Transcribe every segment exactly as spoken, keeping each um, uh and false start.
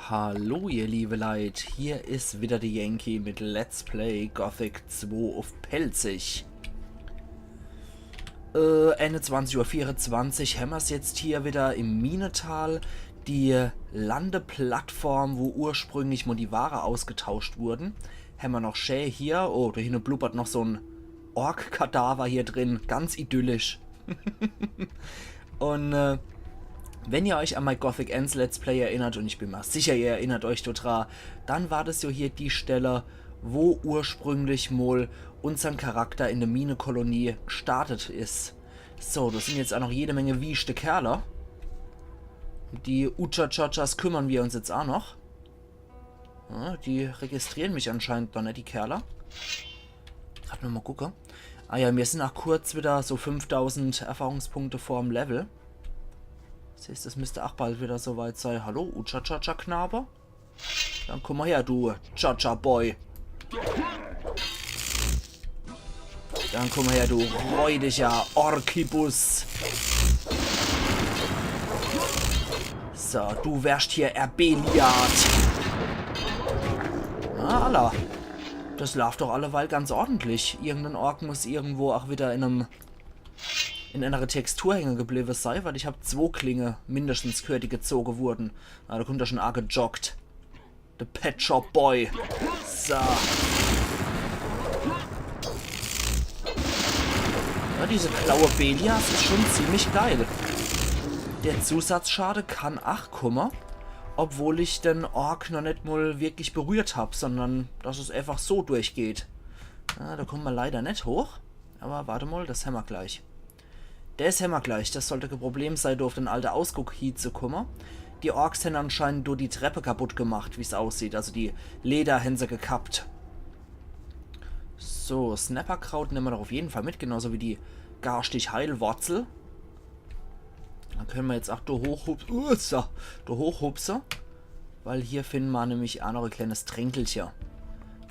Hallo ihr liebe Leit, hier is wieder de Yankee mit Let's Play Gothic zwei uff Pälzisch. Äh, einundzwanzig Uhr vierundzwanzig hämmer's jetzt hier wieder im Minetal. Die Landeplattform, wo ursprünglich mol die Ware ausgetauscht wurden, hämmer noch schä hier. Oh, do hinne blubbert noch so'n Ork-Kadaver hier drin. Ganz idyllisch. Un äh, wenn ihr euch an mei Gothic eens Let's Play erinnert, un ich bin mer sicher, ihr erinnert euch do dra, dann war des jo hier die Stell, wo ursprünglich mol unsern Charakter in de Minekolonie gestartet is. So, do sin jetzt aa noch jede Menge wieschte Kerle. Um die Ucha-Chachas kümmern mer uns jetzt aa noch. Ja, die registrieren mich anscheinend noch net, die Kerle. Grad noch mol gucke. Ah ja, mir sin aa kurz wieder so fünftausend Erfahrungspunkte vorm Level. Des heeßt, es misst aa bald wieder so weit sei. Hallo, Ucha-Chacha-Knabe? Dann kumm mol her, du Chacha-Boy. Dann kumm mol her, du räudiger Orkibus. So, du werscht hier erbeliat. Na, alla. Des laaft doch alleweil ganz ordentlich. Irgenden Ork muss irgendwo aa wieder in em, in enere Textur hänge gebliwwe sei, weil ich hab zwo Klinge mindestens gehört, die gezoge wurden. Ah, do kummt er schun aagejoggt. De Pet Shop Boy. So. Ja, diese blaue Belias is schun ziemlich geil. De Zusatzschade kann aa kumme, obwohl ich den Ork noch net mol wirklich berührt hab, sondern dass es eefach so durchgeht. Ja, do kumme mer leider net hoch. Awwer wart emol, des hämmer gleich. Des hämmer gleich. Des sollt kee Problem sei, do uff den alte Ausguck hiezekumme. Die Orks hän anscheinend nur die Trepp kaputt gemacht, wie's aussieht. Also die Leder hän se gekappt. So, Snapperkraut nemme mer doch uff jeden Fall mit, genauso wie die garschtig Heilwurzel. Dann kenne mer jetzt aa do hochhup-, uh, so, do hochhupse. Weil hier finne mer nämlich aa noch e kleines Tränkelche.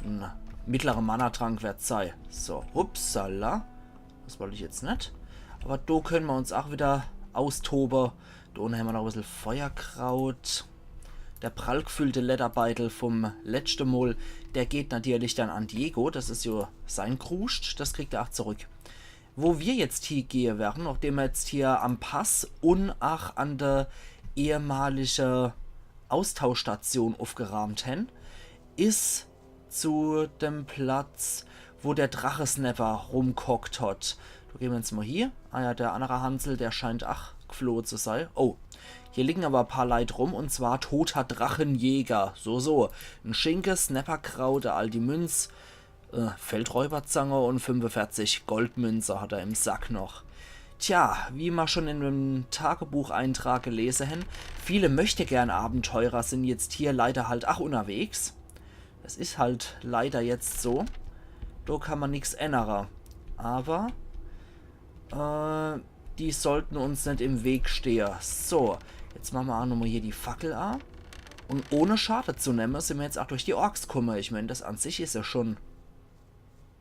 En mittlerer Mana-Trank werd's sei. So, hupsala. Des wollt ich jetzt net. Awwer do kenne mer uns aa wieder austobe. Do unne hämmer noch e bissel Feuerkraut. De prall gefüllte Lederbeitel vum letschte Mol, der geht natierlich dann an Diego. Des is jo sei Kruscht. Des kriegt er aa zurück. Wo mer jetzt hiegehe werre, nochdem mer jetzt hier am Pass un aa an de ehemalige Austauschstation uffgeraamt hän, is zu dem Platz, wo de Drachesnapper rumgehockt hat. Do gehn mer jetzt mol hie. Ah ja, de annere Hansel, der scheint aa gefloh zu sei. Oh, hier liegen awwer e paar Leit rum, un zwar toter Drachenjäger. So, so. En Schinke, Snapperkraut, e aldi Münz, äh, Feldräuberzange un fünfeverzich Goldmünze hat er im Sack noch. Tja, wie mer schun in dem Tagebucheintrag gelese hän, viele Möchtegern-Abenteurer sin jetzt hier leider halt aa unnerwegs. Des is halt leider jetzt so. Do kann mer nix ännere. Awwer, äh, die sollten uns net im Weg stehe. So, jetzt mache mer aa nochmol hier die Fackel aa. Un ohne Schade zu nemme, sin mer jetzt aa durch die Orks kumme. Ich mein, des an sich is jo schun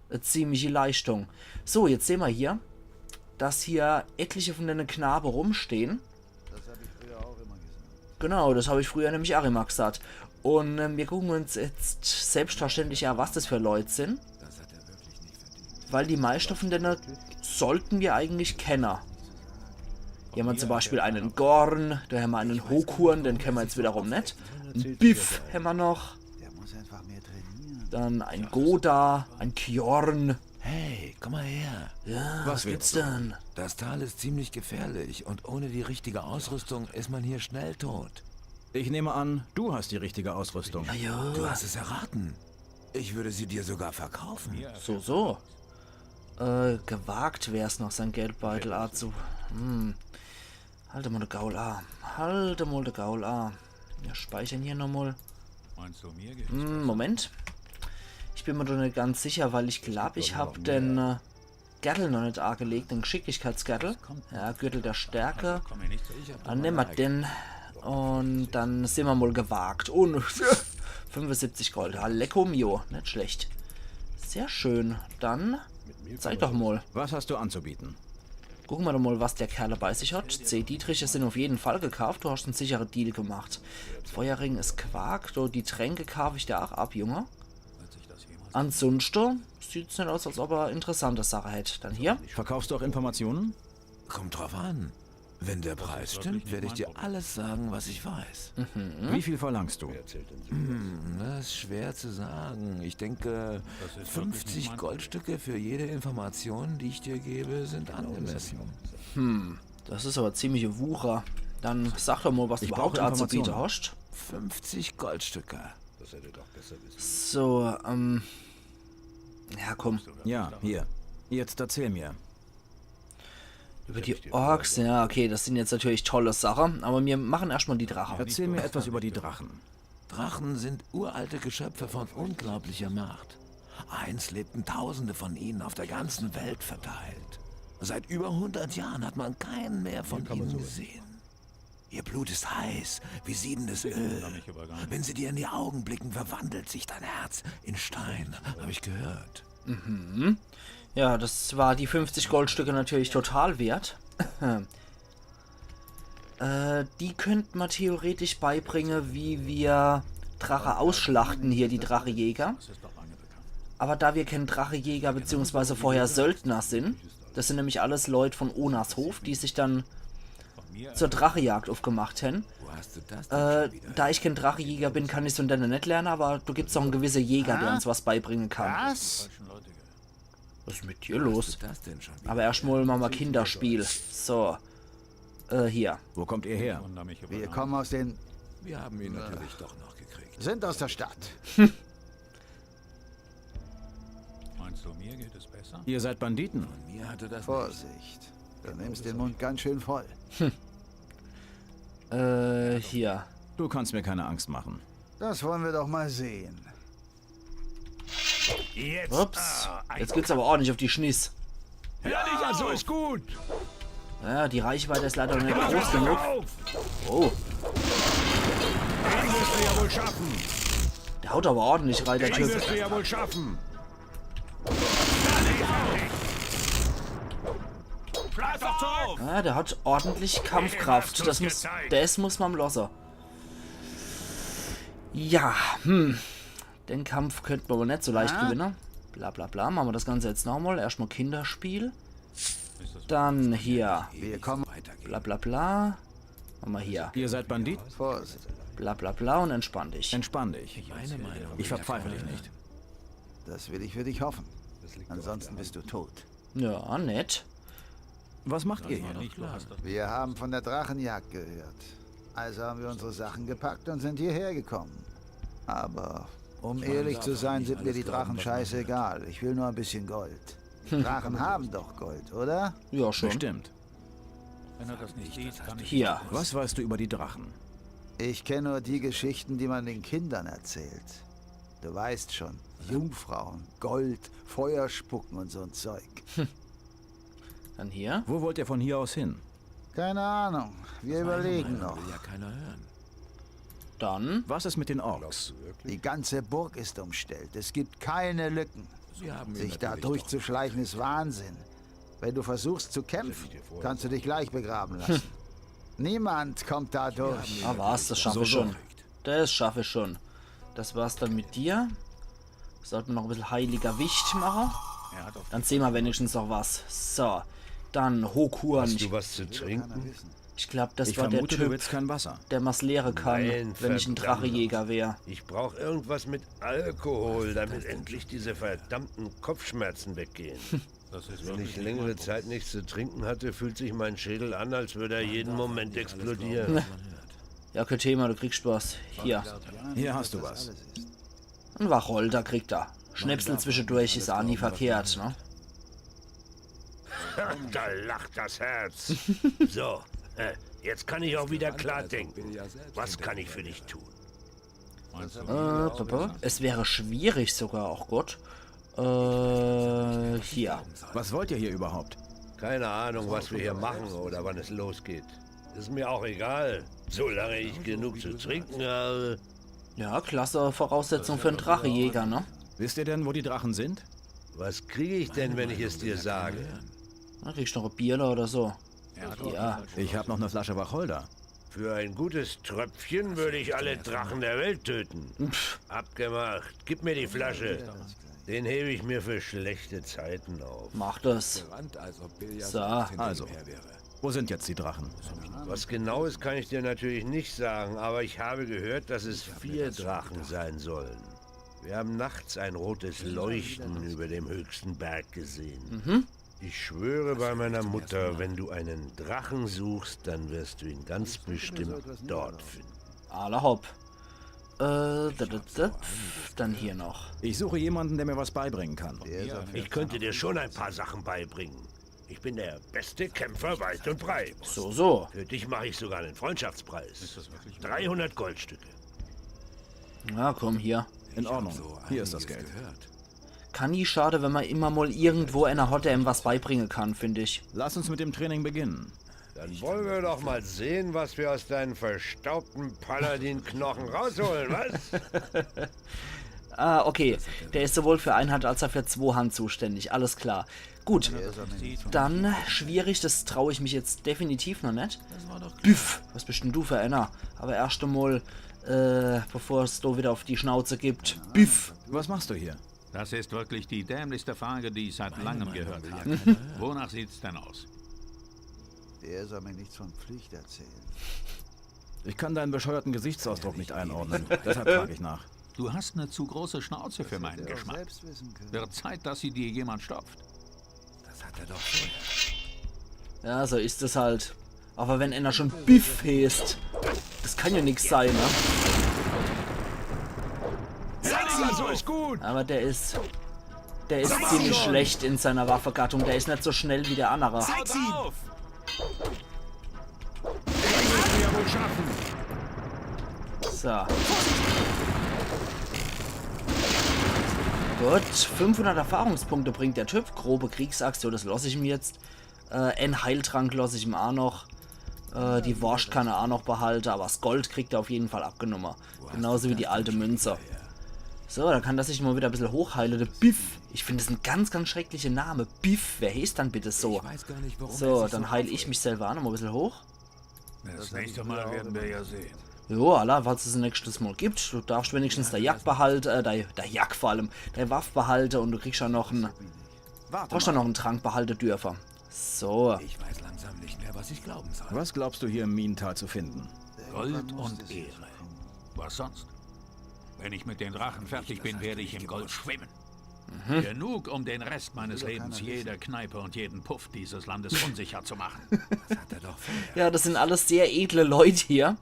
e ziemliche Leischtung. So, jetzt sehn mer hier, dass hier etliche vun dene Knabe rumstehn. Des hab ich früher aa immer gesagt. Genau, des hab ich früher nämlich aa immer gesagt. Un äh, mir gucken uns jetzt selbstverständlich aa, was des für Leit sin. Weil die meischte vun dene sollten mer eigentlich kenne. Hier hämmer zum Beispiel en Gorn, do hämmer en Hokuan, den kenne mer jetzt wiederum net. En Biff hämmer noch. Der muss einfach mehr trainieren. Dann en Goda, en Kjorn. Hey, komm mal her. Ja, was gibt's denn? Das Tal ist ziemlich gefährlich und ohne die richtige Ausrüstung ist man hier schnell tot. Ich nehme an, du hast die richtige Ausrüstung. Na ja. Du hast es erraten. Ich würde sie dir sogar verkaufen. So, so. Äh, gewagt wär's noch, sein Geldbeutel azu. Hm. Halt emol de Gaul a. Halt emol de Gaul a. Mir speichern hier nochmol. Hm, Moment. Ich bin mer doch net ganz sicher, weil ich glaub, ich hab den äh, Gertel noch net agelegt, den Geschicklichkeitsgertel. Ja, Gürtel der Stärke. Dann nemme mer den. Un dann sin mer mol gewagt. Un fünfesiebzig Gold. Ah, lecko mio. Net schlecht. Sehr schön. Dann zeig doch mol. Was hast du anzubieten? Gucke mer doch mol, was der Kerl bei sich hat. Zeh Dietriche sin uff jeden Fall gekaaft. Du hascht en sichere Deal gemacht. Feuerring is Quark. Do, die Tränke kaaf ich der ach ab, Junge. Ansunschte sieht's net aus, als ob er interessante Sache hätt. Dann hier. Verkaufst du auch Informationen? Kommt drauf an. Wenn der Preis stimmt, werde ich dir alles sagen, was ich weiß. Wie viel verlangst du? Hm, das ist schwer zu sagen. Ich denke, fünfzig Goldstücke für jede Information, die ich dir gebe, sind angemessen. Das is awwer ziemliche Wucher. Dann sag doch mol, was du Ich überhaupt brauche anzubiete Informationen. Hascht. Fünfzig Goldstücke. So, ähm. Ja, komm. Ja, hier. Jetzt erzähl mir. Über die Orks, ja, okay, das sin jetzt natürlich tolle Sache, awwer mir mache erscht mol die Drache. Erzähl mir etwas über die Drachen. Drachen sind uralte Geschöpfe von unglaublicher Macht. Einst lebten Tausende von ihnen auf der ganzen Welt verteilt. Seit über hundert Jahren hat man keinen mehr von ihnen gesehen. Ihr Blut ist heiß, wie siedendes Öl. Wenn sie dir in die Augen blicken, verwandelt sich dein Herz in Stein, habe ich gehört. Ja, das war die fünfzig Goldstücke natürlich total wert. Äh, die könnt mer theoretisch beibringe, wie mer Drache ausschlachte hier, die Drachejäger. Awwer da mer kän Drachejäger beziehungsweise vorher Söldner sin, das sin nämlich alles Leut von Onas Hof, die sich dann zur Drachejagd uffgemacht hän. Wo hast du das Äh, da ich kän Drachejäger bin, kann ich so en Dänner net lerne, awwer do gibt's ach en gewisse Jäger, der uns was beibringe kann. Was? Was is mit dir los? das denn schon wieder? Awwer erscht mol mache mer Kinderspiel. So. Äh, hier. Wo kommt ihr her? Wir kommen aus den. Wir haben ihn natürlich doch noch gekriegt. Sind aus der Stadt. Meinst du, mir geht es besser? Ihr seid Banditen. Mir hatte das Vorsicht. Du nimmst den Mund ganz schön voll. Äh, hier. Du kannst mir keine Angst machen. Das wollen wir doch mal sehen. Jetzt. Ups. Jetzt gibt's awwer ordentlich uff die Schniss. Ja, nicht, also ist gut. Ja, die Reichweite is leider noch net groß genug. Auf. Oh, Den wirst du ja wohl schaffen. der haut awwer ordentlich rei, der Den Typ. Wirst du ja wohl schaffen. Bleib doch drauf. Ja, der hat ordentlich Kampfkraft. Das muss, das muss mer losse. Ja, hm. Den Kampf könnt mer awwer net so leicht gewinne. Bla bla bla. Mache mer das Ganze jetzt nochmol. Erscht mol Kinderspiel. Dann hier. Wir kommen. Bla bla bla. Mache mer hier. Ihr seid Bandit? Vorsicht. Bla bla bla un entspann dich. Entspann dich. Meine Meinung. Ich verpfeife dich nicht. Das will ich für dich hoffen. Ansonsten bist du tot. Ja, nett. Was macht ihr hier? Wir haben von der Drachenjagd gehört. Also haben wir unsere Sachen gepackt und sind hierher gekommen. Aber um ehrlich zu sein, sind mir die Drachen scheißegal. Ich will nur ein bisschen Gold. Drachen haben doch Gold, oder? Ja, schon. Bestimmt. Wenn er das nicht sieht, kann ich Hier. Was weißt du über die Drachen? Ich kenne nur die Geschichten, die man den Kindern erzählt. Du weißt schon, Jungfrauen, Gold, Feuer spucken und so ein Zeug. Dann hier. Wo wollt ihr von hier aus hin? Keine Ahnung, wir überlegen noch. Will ja keiner hören. Dann. Was ist mit den Orks? Die ganze Burg ist umstellt. Es gibt keine Lücken. Sie haben mir Sich da natürlich durchzuschleichen ist Wahnsinn. Wenn du versuchst zu kämpfen, kannst du dich gleich begraben lassen. Niemand kommt da durch. Ah, was, das schaffe So ich schon. doch. Das schaffe ich schon. Das war's dann mit dir. Sollte mer noch e bissel heiliger Wicht mache. Dann sehn mer wenigstens noch was. So. Dann Hokuan. Hast du was zu trinken? Ich glaub, das Ich war der vermute, du Typ, willst kein Wasser. der mer's lehre kann, Nein, wenn ich en verdammt. Drachejäger wär. Ich brauch irgendwas mit Alkohol, damit endlich diese verdammten Kopfschmerzen weggehen. Das ist Wenn ich wirklich längere mein Zeit nichts zu trinken hatte, fühlt sich mein Schädel an, als würde er jeden Moment explodieren. Ja, kein Thema, du kriegst Spaß. Hier. Hier hast du was. En Wacholder kriegt er. Schnäpsel zwischendurch is ach nie verkehrt, ne? Da lacht das Herz. So, äh, jetzt kann ich auch wieder klar denken. Was kann ich für dich tun? Äh, papa. Es wäre schwierig sogar, ach Gott. Äh, hier. Was wollt ihr hier überhaupt? Keine Ahnung, was wir hier machen oder wann es losgeht. Ist mir auch egal, solange ich genug zu trinken habe. Ja, klasse Voraussetzung für en Drachejäger, ne? Wisst ihr denn, wo die Drachen sind? Was kriege ich denn, wenn ich es dir sage? Dann kriegst du noch e Bierle oder so. Ja. Ich hab noch eine Flasche Wacholder. Für ein gutes Tröpfchen würde ich alle Drachen der Welt töten. Abgemacht. Gib mir die Flasche. Den hebe ich mir für schlechte Zeiten auf. Mach das. So. Also, wo sind jetzt die Drachen? Was Genaues kann ich dir natürlich nicht sagen, aber ich habe gehört, dass es vier Drachen sein sollen. Wir haben nachts ein rotes Leuchten über dem höchsten Berg gesehen. Ich schwöre bei meiner Mutter, wenn du einen Drachen suchst, dann wirst du ihn ganz bestimmt dort finden. Alla hopp. Äh, da, da, da, dann hier noch. Ich suche jemanden, der mir was beibringen kann. Ich könnte dir schon ein paar Sachen beibringen. Ich bin der beste Kämpfer weit und breit. So, so. Für dich mache ich sogar einen Freundschaftspreis. Dreihundert Goldstücke. Na komm, hier. In Ordnung. Hier ist das Geld. Kann nie schade, wenn man immer mal irgendwo einer hat, der ihm was beibringen kann, finde ich. Lass uns mit dem Training beginnen. Dann wollen wir doch mal sehen, was wir aus deinen verstaubten Paladin-Knochen rausholen, was? Ah, okay. Der ist sowohl für Einhand als auch für Zwohand zuständig. Alles klar. Gut. Dann schwierig, das traue ich mich jetzt definitiv noch nicht. Biff, was bist denn du für einer? Aber erst einmal, äh, bevor es da wieder auf die Schnauze gibt. Biff. Was machst du hier? Das ist wirklich die dämlichste Frage, die ich seit langem gehört habe. Wonach sieht's denn aus? Der soll mir nichts von Pflicht erzählen. Ich kann deinen bescheuerten Gesichtsausdruck nicht einordnen. Deshalb frage ich nach. Du hast eine zu große Schnauze für meinen Hätte er auch Geschmack. Selbst wissen können. Wird Zeit, dass sie dir jemand stopft. Das hat er doch vorher. Ja, so ist es halt. Aber wenn einer schon Biff heißt, das kann ja nix sein, ne? Ja, so ist gut. Aber der ist, der ist ziemlich schlecht in seiner Waffegattung. Der ist nicht so schnell wie der andere. Auf! Das werden wir ja wohl schaffen. So. Gut, fünfhundert Erfahrungspunkte bringt der Typ. Grobe Kriegsaxt, ja, das lass ich ihm jetzt. Äh, en Heiltrank lass ich ihm auch noch. Äh, die Worscht kann er auch noch behalten, aber das Gold kriegt er auf jeden Fall abgenommen. Genauso wie die alte Münze. So, da kann das sich mal wieder ein bisschen hochheilen. Der Biff. Ich finde, das ist ein ganz, ganz schrecklicher Name. Biff, wer heißt dann bitte so? Ich weiß gar nicht, warum er So, sich dann so heil ich aufregt. mich selber an, mal ein bisschen hoch. Das nächste Mal werden wir ja sehen. Jo, alla, was es nächstes Mal gibt. Du darfst wenigstens der Jack behalte, äh, der, der Jack vor allem, der Waff behalte und du kriegst ja noch einen, Warte kannst ja mal. Noch einen Trank behalte dürfen. So, Ich weiß langsam nicht mehr, was ich glauben soll. Was glaubst du hier im Minental zu finden? Gold und Ehre. Was sonst? Wenn ich mit den Drachen fertig bin, werde ich im Gold schwimmen. Genug, um den Rest meines Lebens jede Kneipe und jeden Puff dieses Landes unsicher zu machen. Das hat er doch vorher. Ja, das sind alles sehr edle Leute hier.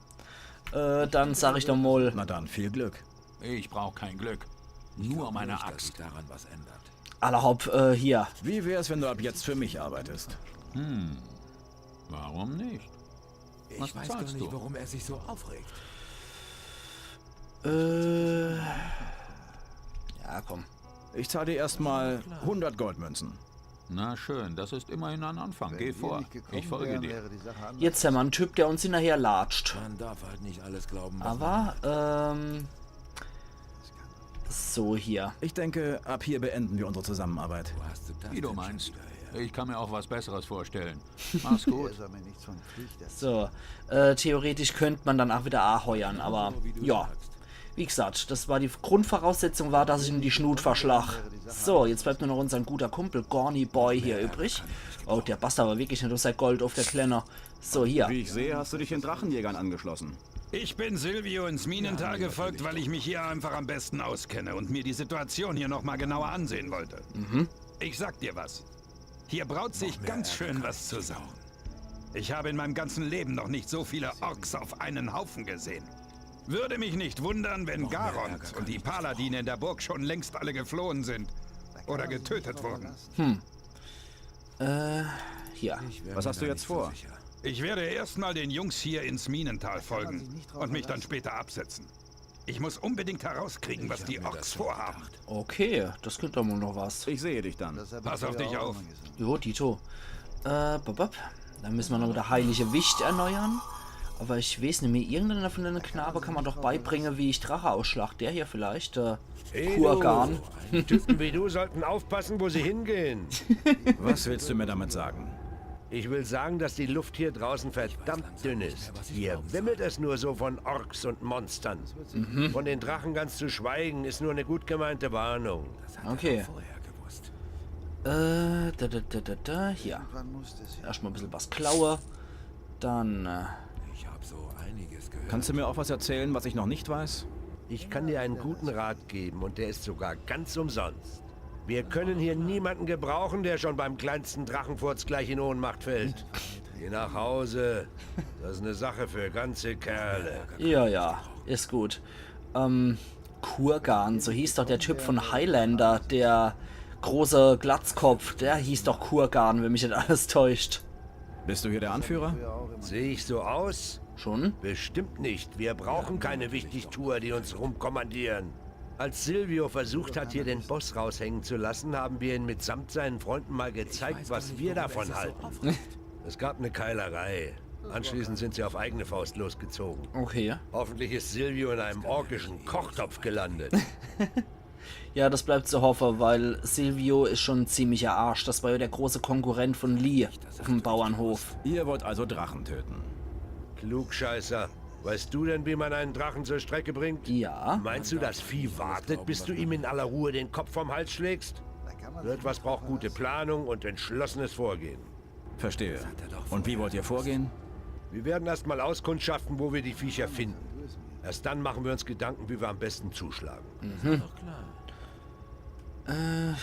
Äh, dann sag ich doch mal, Na dann, viel Glück. Ich brauche kein Glück. Nur meine Nicht, dass Axt. Sich daran was ändert. Alla hopp, äh, hier. Wie wär's, wenn du ab jetzt für mich arbeitest? Warum nicht? Ich Was weiß gar bezahlst nicht, du? Warum er sich so aufregt. Äh, ja, komm. Ich zahle dir erstmal hundert Goldmünzen. Na schön, das ist immerhin ein Anfang. Geh vor. Ich folge dir. Jetzt haben wir einen Typ, der uns hinterher latscht. Man darf halt nicht alles glauben, was Aber, ähm, so hier. Ich denke, ab hier beenden wir unsere Zusammenarbeit. Wo hast du das Wie du denn meinst. schon wieder her? Ich kann mir auch was Besseres vorstellen. Mach's Er gut. soll mir nichts von Pflicht erzählen. So, äh, theoretisch könnte man danach wieder aheuern, aber ja. Wie gesagt, das war die Grundvoraussetzung, war, dass ich ihm die Schnut verschlag. So, jetzt bleibt nur noch unser guter Kumpel Gorny Boy hier übrig. Oh, der passt aber wirklich nicht auf sein Gold, auf der Kleine. So, hier. Wie ich sehe, hast du dich den Drachenjägern angeschlossen. Ich bin Silvio ins Minental gefolgt, weil ich mich hier einfach am besten auskenne und mir die Situation hier nochmal genauer ansehen wollte. Ich sag dir was. Hier braut sich ganz schön was zusammen. Ich habe in meinem ganzen Leben noch nicht so viele Orks auf einen Haufen gesehen. Würde mich nicht wundern, wenn Garond und die Paladine in der Burg schon längst alle geflohen sind oder getötet wurden. Äh, hier. Was hast du jetzt vor? Ich werde erstmal den Jungs hier ins Minental folgen und mich dann später absetzen. Ich muss unbedingt herauskriegen, was die Orks vorhaben. Okay, das klingt doch mal noch was. Ich sehe dich dann. Pass auf dich auf. Jo, Dito. Äh, bop, bop. Dann müssen wir noch wieder Heilige Wicht erneuern. Aber ich weeß nimmi, irgendeiner von dene Knabe kann ma doch beibringe, wie ich Drache ausschlag. Der hier vielleicht, äh, Hey, Kurgan. Du, Typen wie du sollten aufpassen, wo sie hingehen. Was willst du mir damit sagen? Ich will sagen, dass die Luft hier draußen verdammt dünn ist. Hier wimmelt es nur so von Orks und Monstern. Von den Drachen ganz zu schweigen, ist nur eine gut gemeinte Warnung. Okay. Äh, da, da, da, da, da, hier. Erstmal ein bisschen was klaue. Dann, äh, Kannst du mir auch was erzählen, was ich noch nicht weiß? Ich kann dir einen guten Rat geben und der ist sogar ganz umsonst. Wir können hier niemanden gebrauchen, der schon beim kleinsten Drachenfurz gleich in Ohnmacht fällt. Geh nach Hause. Das ist eine Sache für ganze Kerle. Ja, ja, ist gut. Ähm, Kurgan, so hieß doch der Typ von Highlander, der große Glatzkopf, der hieß doch Kurgan, wenn mich nicht alles täuscht. Bist du hier der Anführer? Sehe ich so aus? Schon? Bestimmt nicht. Wir brauchen keine Wichtigtuer, die uns rumkommandieren. Als Silvio versucht hat, hier den Boss raushängen zu lassen, haben wir ihn mitsamt seinen Freunden mal gezeigt, was wir davon halten. Es gab eine Keilerei. Anschließend sind sie auf eigene Faust losgezogen. Okay. Hoffentlich ist Silvio in einem orkischen Kochtopf gelandet. Ja, das bleibt zu hoffen, weil Silvio ist schon ein ziemlicher Arsch. Das war ja der große Konkurrent von Lee auf dem Bauernhof. Ihr wollt also Drachen töten. Klugscheißer. Weißt du denn, wie man einen Drachen zur Strecke bringt? Ja. Meinst du, das Vieh wartet, bis du ihm in aller Ruhe den Kopf vom Hals schlägst? So etwas braucht gute Planung und entschlossenes Vorgehen. Verstehe. Und wie wollt ihr vorgehen? Wir werden erstmal auskundschaften, wo wir die Viecher finden. Erst dann machen wir uns Gedanken, wie wir am besten zuschlagen. Äh,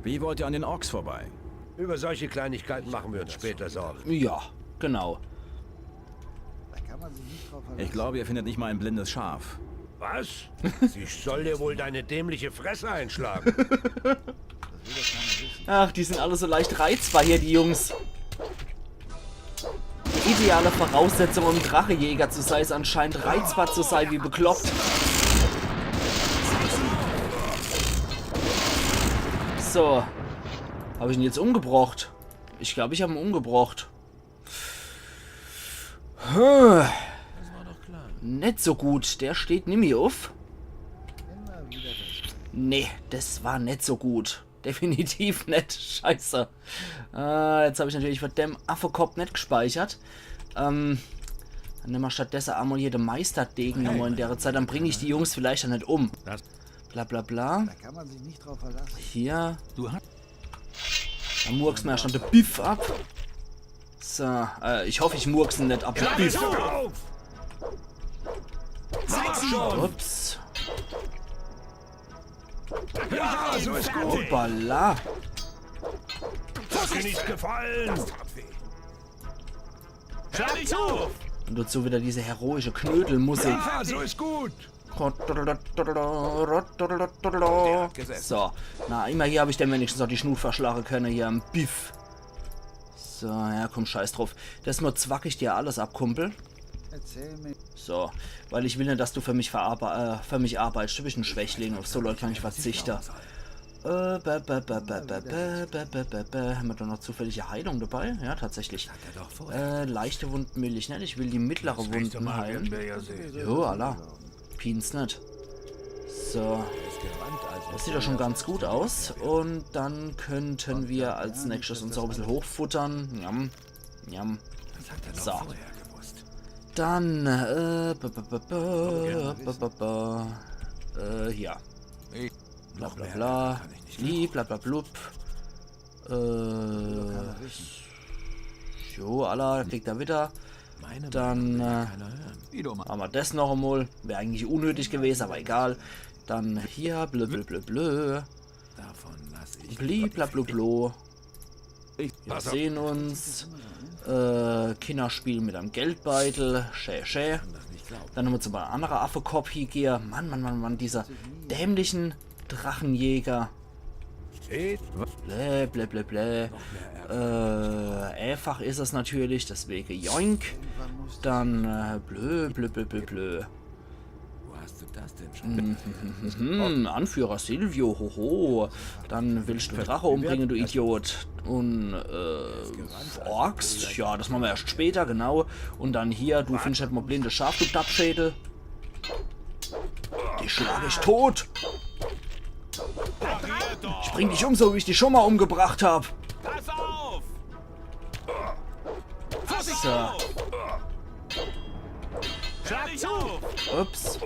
Wie wollt ihr an den Orks vorbei? Über solche Kleinigkeiten machen wir uns später Sorgen. Ja, genau. Ich glaube, ihr findet nicht mal ein blindes Schaf. Was? Ich soll dir wohl deine dämliche Fresse einschlagen. Ach, die sind alle so leicht reizbar hier, die Jungs. Ideale Voraussetzung, um Drachejäger zu sein, ist anscheinend reizbar zu sein, wie bekloppt. So. Hab ich ihn jetzt umgebracht? Ich glaube, ich habe ihn umgebracht. Hm. Net so gut. Der steht nimmi uff. Nee, das war net so gut. Definitiv net. Scheiße. Äh, jetzt habe ich natürlich von dem Affekopf net gespeichert. Ähm, dann nemme mer stattdessen einmal hier den Meisterdegen nochmal in der Zeit. Dann bringe ich die Jungs vielleicht dann net um. Bla bla bla. Da kann man sich nicht drauf verlassen. Hier. Du hast Dann murkse mer schon den Biff ab. So, äh, ich hoffe, ich murkse net ab. Biff. Auf! Ups. Ja, so ist gut. Hoppala. Lass dir nicht gefallen. Und dazu wieder diese heroische Knödelmusik. Ja, so ist gut. So, na, immer hier habe ich dann wenigstens auch die Schnut verschlagen können, hier am Biff. So, ja, komm, scheiß drauf. Das nur zwack ich dir alles ab, Kumpel. Erzähl mir. So, weil ich will net, dass du für mich, verarbe äh, für mich arbeitest. Du bist ein Schwächling, auf so Leute kann ich verzichten. Äh, ba, ba, ba. Haben wir da noch zufällige Heilung dabei? Ja, tatsächlich. Äh, leichte Wunden will ich net, ich will die mittlere Wunden heilen. Jo, alla. Pien's net. So. Das sieht doch schon ganz gut aus. Und dann könnten wir als nächstes uns auch ein bisschen hochfuttern. Njam. Njam. So. Dann, äh, ba, ba, ba, ba, ba, ba, ba. Äh, ja. Bla bla bla. Bli, bla bla blub. Äh. Jo, alla, kriegt er wieder. Dann, äh, machen wir das noch einmal. Wäre eigentlich unnötig gewesen, aber egal. Dann hier, blö, blö, blö, blö. Bli, bla, blub, blo. Wir sehen uns. Äh, Kinderspiel mit einem Geldbeutel. Schä, schä. Dann nochmal zu einem anderen Affekopf hier gehe. Mann, Mann, Mann, Mann, diese dämlichen Drachenjäger. Blä, blä, blä, blä. Äh, einfach ist es natürlich, deswegen joink. Dann, äh, blö, blö, blö, blö, blö. Wo hast du das denn schon? Mhm, Anführer Silvio, hoho. Dann willst du Drache umbringen, du Idiot. Und, äh, Orks, ja, das machen wir erst später, genau. Und dann hier, du findest halt mal blindes Schaf, du Dappschädel. Die schlag ich tot. Ich bring dich um, so wie ich dich schon mal umgebracht hab. Pass auf! So. Schlag zu! Ups.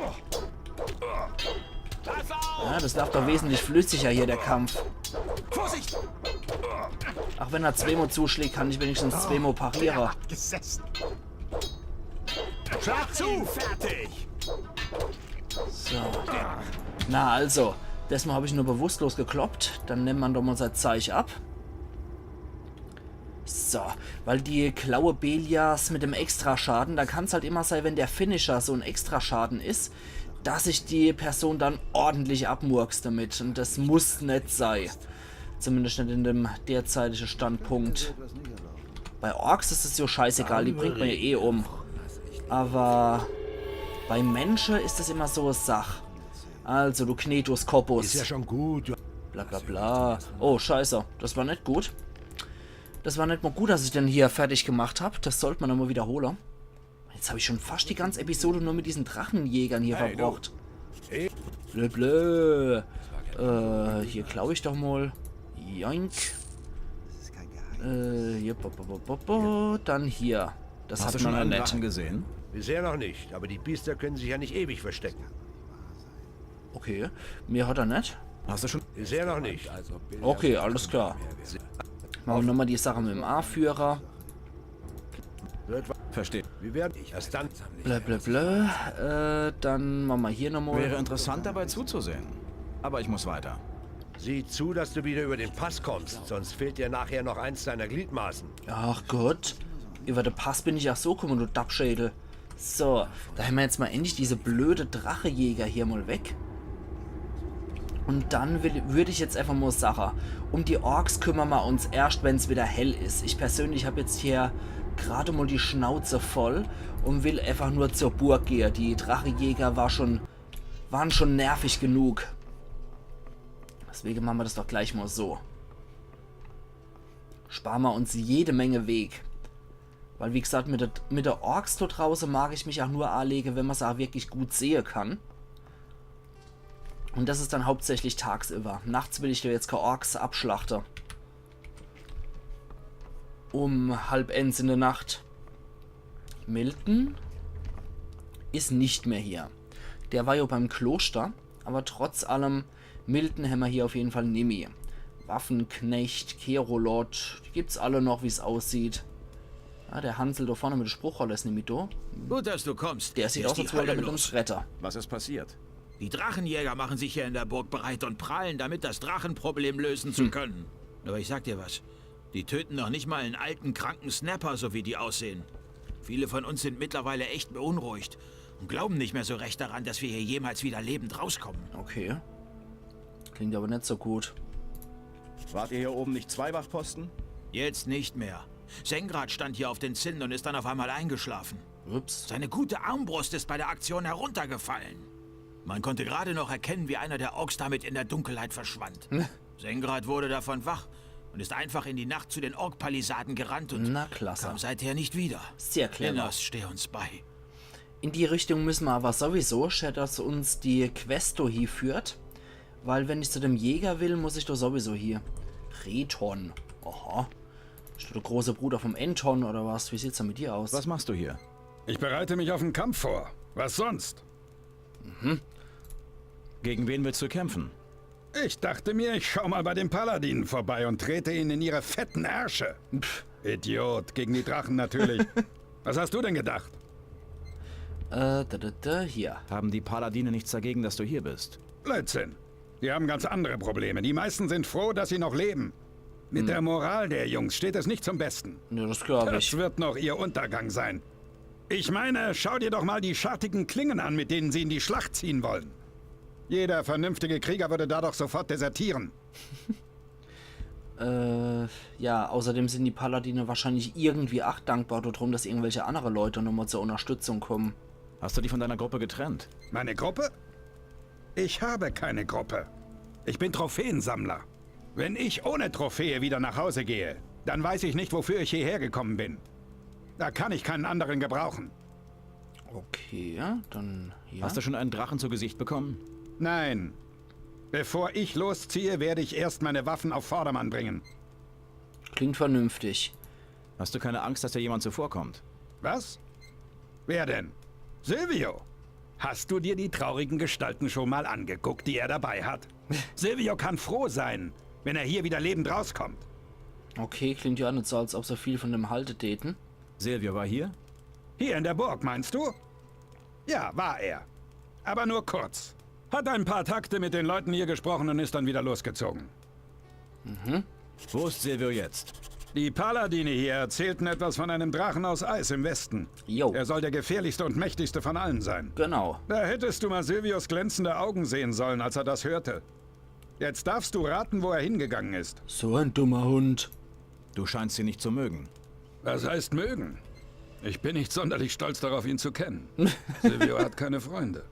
Pass auf! Ja, das läuft doch wesentlich flüssiger hier, der Kampf. Vorsicht! Auch wenn er zweimal zuschlägt, kann ich wenigstens zweimal parieren. Gesessen! Schlag zu! Fertig! So. Na also, das Mal hab ich nur bewusstlos gekloppt. Dann nimmt man doch mal sein Zeich ab. So, weil die Klaue Beliars mit dem Extraschaden, da kann's halt immer sein, wenn der Finisher so ein Extraschaden is, dass sich die Person dann ordentlich abmurkst damit. Und das muss net sei. Zumindest net in dem derzeitigen Standpunkt. Bei Orks is es ja scheißegal, die bringt man ja eh um. Aber bei Menschen is es immer so e Sach. Also, du Knetus Corpus. Ist ja schon gut. Du Bla bla bla. Oh, scheiße. Das war net gut. Das war net mal gut, dass ich den hier fertig gemacht hab. Das sollt man nochmal wiederholen. Jetzt hab ich schon fast die ganze Episode nur mit diesen Drachenjägern hier verbracht. Blö, blö. Äh, hier klau ich doch mal. Joink. Äh, hier, bo, bo, bo, bo, bo. Dann hier. Das Hast hat du schon man noch einen net. Drachen gesehen? Bisher noch nicht, aber die Biester können sich ja nicht ewig verstecken. Okay, mir hat er net. Hast du schon? Bisher noch nicht. Okay, alles klar. Machen wir nochmal die Sache mit dem Anführer. Wird wa- Verstehe. Wir werden erst dann. Blö, blö, blö. Äh, dann machen wir hier nochmal. Wäre interessant dabei zuzusehen. Aber ich muss weiter. Sieh zu, dass du wieder über den Pass kommst, sonst fehlt dir nachher noch eins deiner Gliedmaßen. Ach Gott. Über den Pass bin ich ja so gekommen, du Dappschädel. So, da hämmer jetzt mal endlich diese blöde Drachejäger hier mal weg. Und dann will, würd ich jetzt einfach mal sache, um die Orks kümmern wir uns erst, wenn's wieder hell is. Ich persönlich hab jetzt hier grad mal die Schnauze voll und will einfach nur zur Burg gehe. Die Drachejäger war schon, waren schon nervig genug. Deswegen machen wir das doch gleich mal so. Sparen wir uns jede Menge Weg. Weil, wie gesagt, mit der, mit der Orks da draußen mag ich mich auch nur anlegen, wenn man sie auch wirklich gut sehen kann. Und das ist dann hauptsächlich tagsüber. Nachts will ich da jetzt keine Orks abschlachten. Um halb eins in der Nacht. Milton ist nicht mehr hier. Der war ja beim Kloster, aber trotz allem, Milton hämmer hier auf jeden Fall nimmi. Waffenknecht, Kerolot, die gibt's alle noch, wie's aussieht. Ah, der Hansel da vorne mit der Spruchrolle ist nimmi da. Gut, dass du kommst. Der sieht Hier aus, ist als die wollte er Hölle mit uns los. Retter. Was ist passiert? Die Drachenjäger machen sich hier in der Burg bereit und prahlen damit, das Drachenproblem lösen zu können. Aber ich sag dir was. Die töten noch nicht mal einen alten, kranken Snapper, so wie die aussehen. Viele von uns sind mittlerweile echt beunruhigt und glauben nicht mehr so recht daran, dass wir hier jemals wieder lebend rauskommen. Okay. Klingt aber nicht so gut. Wart ihr hier oben nicht zwei Wachposten? Jetzt nicht mehr. Sengrat stand hier auf den Zinnen und ist dann auf einmal eingeschlafen. Ups. Seine gute Armbrust ist bei der Aktion heruntergefallen. Man konnte gerade noch erkennen, wie einer der Orks damit in der Dunkelheit verschwand. Sengrat wurde davon wach und ist einfach in die Nacht zu den Ork-Palisaden gerannt und Na klasse. kam seither nicht wieder. Sehr clever. Innos, steh uns bei. In die Richtung müssen wir aber sowieso, statt dass uns die Quest do hie führt. Weil wenn ich zu dem Jäger will, muss ich doch sowieso hier. Reton. Aha. Ist doch der große Bruder vom Anton oder was? Wie sieht's denn mit dir aus? Was machst du hier? Ich bereite mich auf den Kampf vor. Was sonst? Gegen wen willst du kämpfen? Ich dachte mir, ich schau mal bei den Paladinen vorbei und trete ihnen in ihre fetten Ärsche. Pff, Idiot, gegen die Drachen natürlich. Was hast du denn gedacht? Äh, da, da, da, hier. Haben die Paladine nichts dagegen, dass du hier bist? Blödsinn. Die haben ganz andere Probleme. Die meisten sind froh, dass sie noch leben. Mit der Moral der Jungs steht es nicht zum Besten. Ja, das glaub Das ich. Wird noch ihr Untergang sein. Ich meine, schau dir doch mal die schartigen Klingen an, mit denen sie in die Schlacht ziehen wollen. Jeder vernünftige Krieger würde da doch sofort desertieren. Äh, ja, außerdem sind die Paladine wahrscheinlich irgendwie ach dankbar darum, dass irgendwelche andere Leute nochmal zur Unterstützung kommen. Hast du dich von deiner Gruppe getrennt? Meine Gruppe? Ich habe keine Gruppe. Ich bin Trophäensammler. Wenn ich ohne Trophäe wieder nach Hause gehe, dann weiß ich nicht, wofür ich hierher gekommen bin. Da kann ich keinen anderen gebrauchen. Okay, dann hier. Hast du schon einen Drachen zu Gesicht bekommen? Nein. Bevor ich losziehe, werde ich erst meine Waffen auf Vordermann bringen. Klingt vernünftig. Hast du keine Angst, dass dir jemand zuvorkommt? Was? Wer denn? Silvio? Hast du dir die traurigen Gestalten schon mal angeguckt, die er dabei hat? Silvio kann froh sein, wenn er hier wieder lebend rauskommt. Okay, klingt ja net so, als ob se viel von dem halte däten. Silvio war hier? Hier in der Burg, meinst du? Ja, war er. Aber nur kurz. Hat ein paar Takte mit den Leuten hier gesprochen und ist dann wieder losgezogen. Wo ist Silvio jetzt? Die Paladine hier erzählten etwas von einem Drachen aus Eis im Westen. Jo. Er soll der gefährlichste und mächtigste von allen sein. Genau. Da hättest du mal Silvios glänzende Augen sehen sollen, als er das hörte. Jetzt darfst du raten, wo er hingegangen ist. So ein dummer Hund. Du scheinst ihn nicht zu mögen. Was heißt mögen? Ich bin nicht sonderlich stolz darauf, ihn zu kennen. Silvio hat keine Freunde.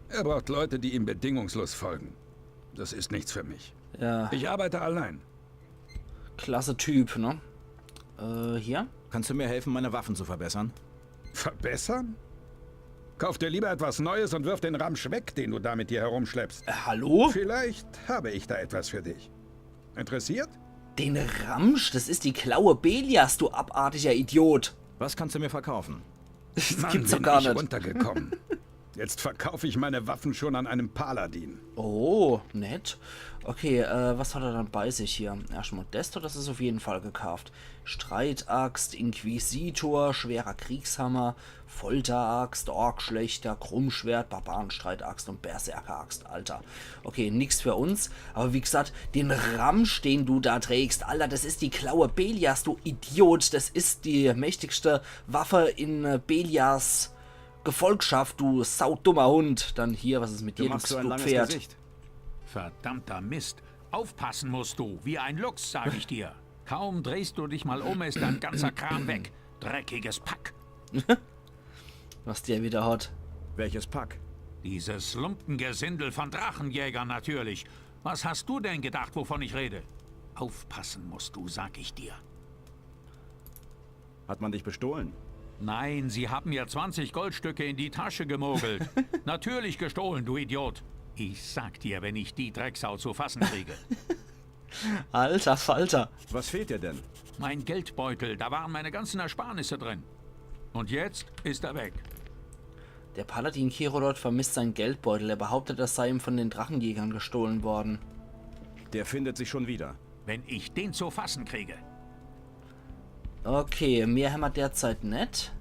Er braucht Leute, die ihm bedingungslos folgen. Das ist nichts für mich. Ja, Ich arbeite allein. Klasse Typ, ne? Äh, hier? Kannst du mir helfen, meine Waffen zu verbessern? Verbessern? Kauf dir lieber etwas Neues und wirf den Ramsch weg, den du da mit dir herumschleppst. Äh, hallo? Vielleicht habe ich da etwas für dich. Interessiert? Den Ramsch? Das ist die Klaue Beliars, du abartiger Idiot. Was kannst du mir verkaufen? Das Mann, gibt's doch bin gar ich net. Runtergekommen. Jetzt verkaufe ich meine Waffen schon an einem Paladin. Oh, nett. Okay, äh, was hat er dann bei sich hier? Erstmal Desto, das is auf jeden Fall gekauft. Streitaxt, Inquisitor, schwerer Kriegshammer, Folteraxt, Orkschlächter, Krummschwert, Barbarenstreitaxt und Berserkeraxt, Alter. Okay, nix für uns. Aber wie gesagt, den Ramsch, den du da trägst, Alter, das is die Klaue Beliars, du Idiot. Das is die mächtigste Waffe in äh, Beliars Gefolgschaft, du saudummer Hund. Dann hier, was is mit Du dir, du, machst so ein du langes Pferd? Gesicht. Verdammter Mist. Aufpassen musst du, wie ein Luchs, sag ich dir. Kaum drehst du dich mal um, ist dein ganzer Kram weg. Dreckiges Pack. Was der wieder hat. Welches Pack? Dieses Lumpengesindel von Drachenjägern natürlich. Was hast du denn gedacht, wovon ich rede? Aufpassen musst du, sag ich dir. Hat man dich bestohlen? Nein, sie haben mir zwanzig Goldstücke in die Tasche gemogelt. Natürlich gestohlen, du Idiot. Ich sag dir, wenn ich die Drecksau zu fassen kriege. Alter Falter. Was fehlt dir denn? Mein Geldbeutel, da waren meine ganzen Ersparnisse drin. Und jetzt ist er weg. Der Paladin Kerodot vermisst seinen Geldbeutel. Er behauptet, er sei ihm von den Drachenjägern gestohlen worden. Der findet sich schon wieder. Wenn ich den zu fassen kriege. Okay, mehr hämmer derzeit net.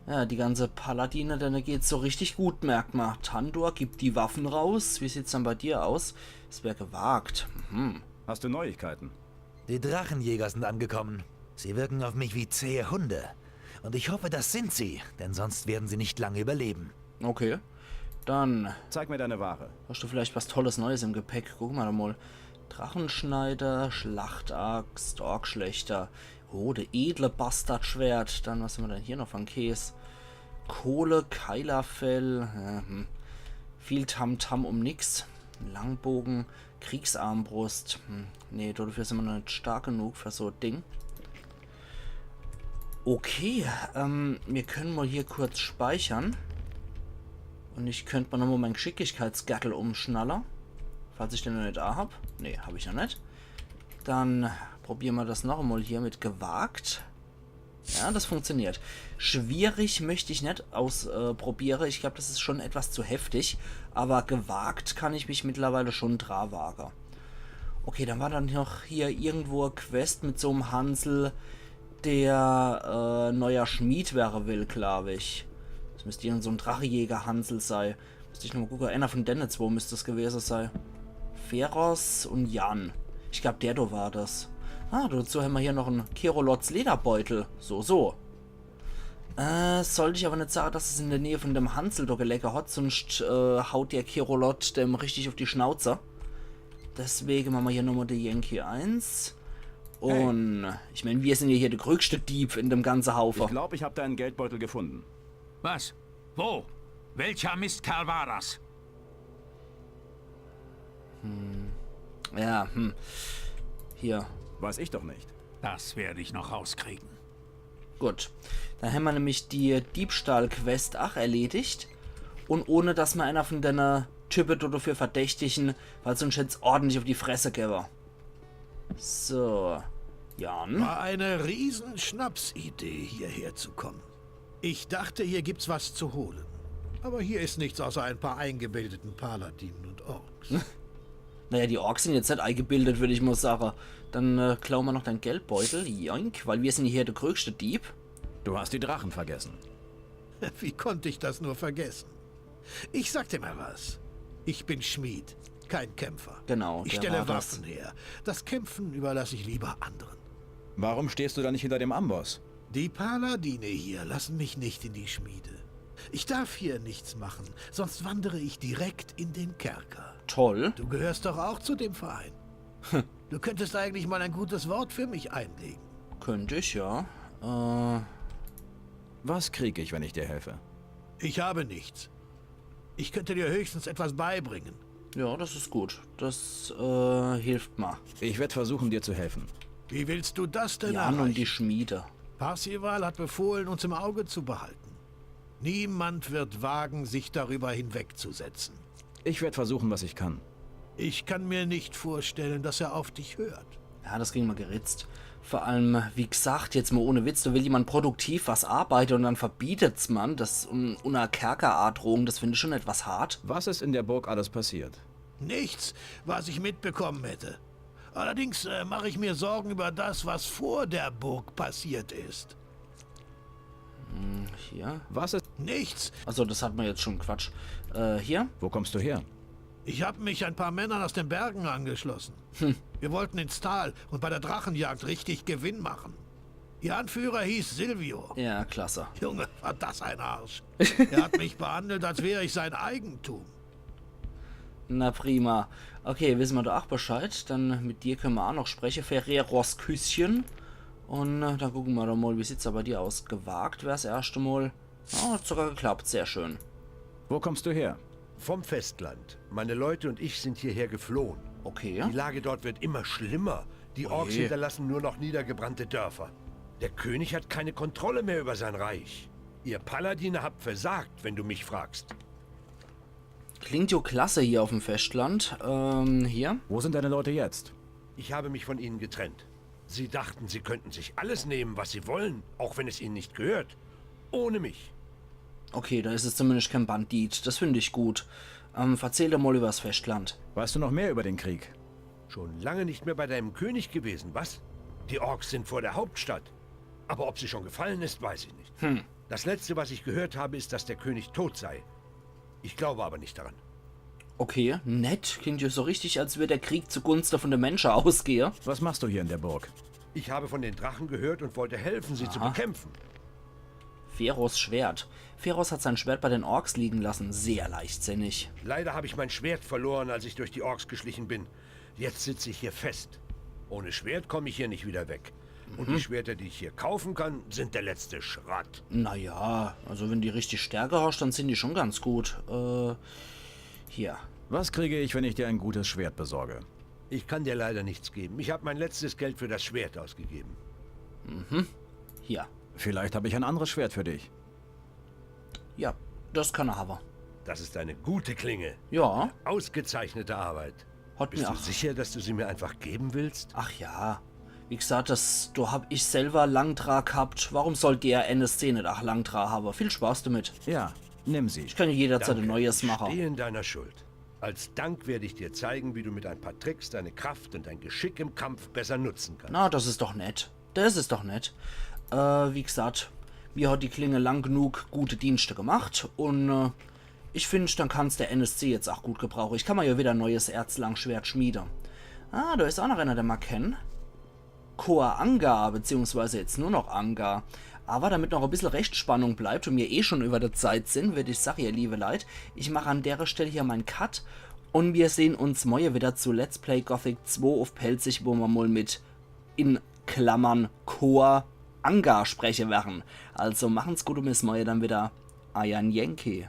Ja, die ganze Paladine, denne geht's so richtig gut, merkt ma. Tandor gibt die Waffen raus. Wie sieht's dann bei dir aus? Es wär gewagt. Mhm. Hast du Neuigkeiten? Die Drachenjäger sind angekommen. Sie wirken auf mich wie zähe Hunde. Und ich hoffe, das sind sie, denn sonst werden sie nicht lange überleben. Okay. Dann Zeig mir deine Ware. hast du vielleicht was Tolles Neues im Gepäck. Guck ma doch mal. Drachenschneider, Schlachtaxt, Orkschlächter. Oh, der edle Bastardschwert. Dann, was hämmer denn hier noch von Käs? Kohle, Keilerfell. Ja, hm. Viel Tamtam um nix. Langbogen, Kriegsarmbrust. Hm. Nee, dafür sin ma noch net stark genug für so e Ding. Okay, ähm, mir können mal hier kurz speichern. Und ich könnt mal nochmal mein Geschicklichkeitsgürtel umschnalle. Falls ich den noch net a hab. Nee, hab ich noch net. Dann probiere ma das noch einmal hier mit gewagt. Ja, das funktioniert. Schwierig möcht ich net aus äh, probiere. Ich glaub, das is schon etwas zu heftig. Aber gewagt kann ich mich mittlerweile schon dra wage. Okay, dann war dann noch hier irgendwo e Quest mit so'm Hansel, der äh, neuer Schmied wäre will, glaub ich. Das müsst irgend so'n Drachejäger-Hansel sei. Müsst ich nochmal gucke. Einer von denne zwo müsst es gewese sei. Feros und Jan. Ich glaub, der do war das. Ah, dazu hämmer hier noch en Kerolots Lederbeutel. So, so. Äh, sollt ich aber net sage, dass es in der Nähe von dem Hansel do gelege hat, sonst äh, haut der Kerolot dem richtig auf die Schnauze. Deswege mache ma hier nochmal die Yankee eins. Und ich mein, wir sin ja hier der größte Dieb in dem ganze Haufe. Ich glaube, ich habe deinen Geldbeutel gefunden. Was? Wo? Welcher Mistkerl war das? Ja, hm. Hier. Weiß ich doch nicht. Das werde ich noch rauskriegen. Gut. Dann hämmer nämlich die Diebstahl-Quest ach erledigt. Un ohne dass mer einer von denne Type dodefür verdächtigen, weil sunscht hätt's ordentlich auf die Fresse gewwe. So. Jan. War eine Riesenschnapsidee, hierher zu kommen. Ich dachte, hier gibt's was zu holen. Aber hier ist nichts außer ein paar eingebildeten Paladinen und Orks. Naja, die Orks sin jetzt net eingebildet, würd ich mal sage. Dann äh, klaue mer noch dein Geldbeutel, joink, weil wir sin hier der größte Dieb. Du hast die Drachen vergessen. Wie konnte ich das nur vergessen? Ich sag dir mal was. Ich bin Schmied, kein Kämpfer. Genau, Ich der stelle war das. Waffen her. Das Kämpfen überlasse ich lieber anderen. Warum stehst du da nicht hinter dem Amboss? Die Paladine hier lassen mich nicht in die Schmiede. Ich darf hier nichts machen, sonst wandere ich direkt in den Kerker. Toll. Du gehörst doch auch zu dem Verein. Du könntest eigentlich mal ein gutes Wort für mich einlegen. Könnt ich, ja. Äh, Was krieg ich, wenn ich dir helfe? Ich habe nichts. Ich könnte dir höchstens etwas beibringen. Ja, das is gut. Das äh, hilft ma. Ich werde versuchen, dir zu helfen. Wie willst du das denn Jan und die erreichen? Schmiede. Parzival hat befohlen, uns im Auge zu behalten. Niemand wird wagen, sich darüber hinwegzusetzen. Ich werde versuchen, was ich kann. Ich kann mir nicht vorstellen, dass er auf dich hört. Ja, das kriegen ma geritzt. Vor allem, wie gesagt, jetzt mal ohne Witz, da will jemand produktiv was arbeite und dann verbietet's man das un unner Kerkerandrohung, das find ich schon etwas hart. Was ist in der Burg alles passiert? Nichts, was ich mitbekommen hätte. Allerdings äh, mache ich mir Sorgen über das, was vor der Burg passiert ist. Hier. Was ist? Nichts. Achso, das hat man jetzt schon, Quatsch. Äh, hier. Wo kommst du her? Ich habe mich ein paar Männern aus den Bergen angeschlossen. Wir wollten ins Tal und bei der Drachenjagd richtig Gewinn machen. Ihr Anführer hieß Silvio. Ja, klasse. Junge, war das ein Arsch. Er hat mich behandelt, als wäre ich sein Eigentum. Na prima. Okay, wissen ma da ach Bescheid. Dann mit dir können ma ach noch spreche. Ferreros Küsschen. Und äh, dann gucken ma doch mal, wie sieht's da bei dir aus? Gewagt wär's erschte Mal. Oh, hat sogar geklappt. Sehr schön. Wo kommst du her? Vom Festland. Meine Leute und ich sind hierher geflohen. Okay. Die Lage dort wird immer schlimmer. Die Orks Oje. Hinterlassen nur noch niedergebrannte Dörfer. Der König hat keine Kontrolle mehr über sein Reich. Ihr Paladine habt versagt, wenn du mich fragst. Klingt jo klasse hier auf'm Festland. Ähm, hier. Wo sind deine Leute jetzt? Ich habe mich von ihnen getrennt. Sie dachten, sie könnten sich alles nehmen, was sie wollen, auch wenn es ihnen nicht gehört. Ohne mich. Okay, da is es zumindest kein Bandit. Das find ich gut. Ähm, verzähl doch mal übers Festland. Weißt du noch mehr über den Krieg? Schon lange nicht mehr bei deinem König gewesen, was? Die Orks sind vor der Hauptstadt. Aber ob sie schon gefallen ist, weiß ich nicht. Das Letzte, was ich gehört habe, ist, dass der König tot sei. Ich glaube aber nicht daran. Okay, nett. Klingt ja so richtig, als würd der Krieg zugunste von de Mensche ausgehe. Was machst du hier in der Burg? Ich habe von den Drachen gehört und wollte helfen, sie zu Aha. bekämpfen. Feros Schwert. Feros hat sein Schwert bei den Orks liegen lassen. Sehr leichtsinnig. Leider habe ich mein Schwert verloren, als ich durch die Orks geschlichen bin. Jetzt sitze ich hier fest. Ohne Schwert komme ich hier nicht wieder weg. Und die Schwerter, die ich hier kaufen kann, sind der letzte Schrott. Naja, also wenn die richtig Stärke hast, dann sind die schon ganz gut. Äh, hier. Was kriege ich, wenn ich dir ein gutes Schwert besorge? Ich kann dir leider nichts geben. Ich habe mein letztes Geld für das Schwert ausgegeben. Hier. Vielleicht habe ich ein anderes Schwert für dich. Ja, das kann er haben. Das ist eine gute Klinge. Ja, Ausgezeichnete Arbeit. hat Bist mir du ach. Sicher, dass du sie mir einfach geben willst? Ach ja. Wie gesagt, das, da hab ich selber lang dra gehabt. Warum soll der N S C net ach lang dra haben? Viel Spaß damit. Ja, nimm sie. Ich kann ja jederzeit ein Danke. neues Ich machen. Stehe in deiner Schuld. Als Dank werde ich dir zeigen, wie du mit ein paar Tricks deine Kraft und dein Geschick im Kampf besser nutzen kannst. Na, das is doch nett. Das is doch nett. Äh, wie gesagt, mir hat die Klinge lang genug gute Dienste gemacht und äh, ich find, dann kann's der N S C jetzt ach gut gebrauchen. Ich kann mal ja wieder ein neues Erzlangschwert schmiede. Ah, da is ach noch einer, den ma kennen. Koa Angar, beziehungsweise jetzt nur noch Angar. Aber damit noch ein bisschen Rechtsspannung bleibt und mir eh schon über der Zeit sind, würd ich sagen, ihr liebe Leit, ich mache an der Stelle hier mein Cut und wir sehen uns morgen wieder zu Let's Play Gothic zwei auf Pälzisch, wo wir mal mit, in Klammern, Koa Angar sprechen werden. Also machen's gut und bis morgen dann wieder. eiern Yankee.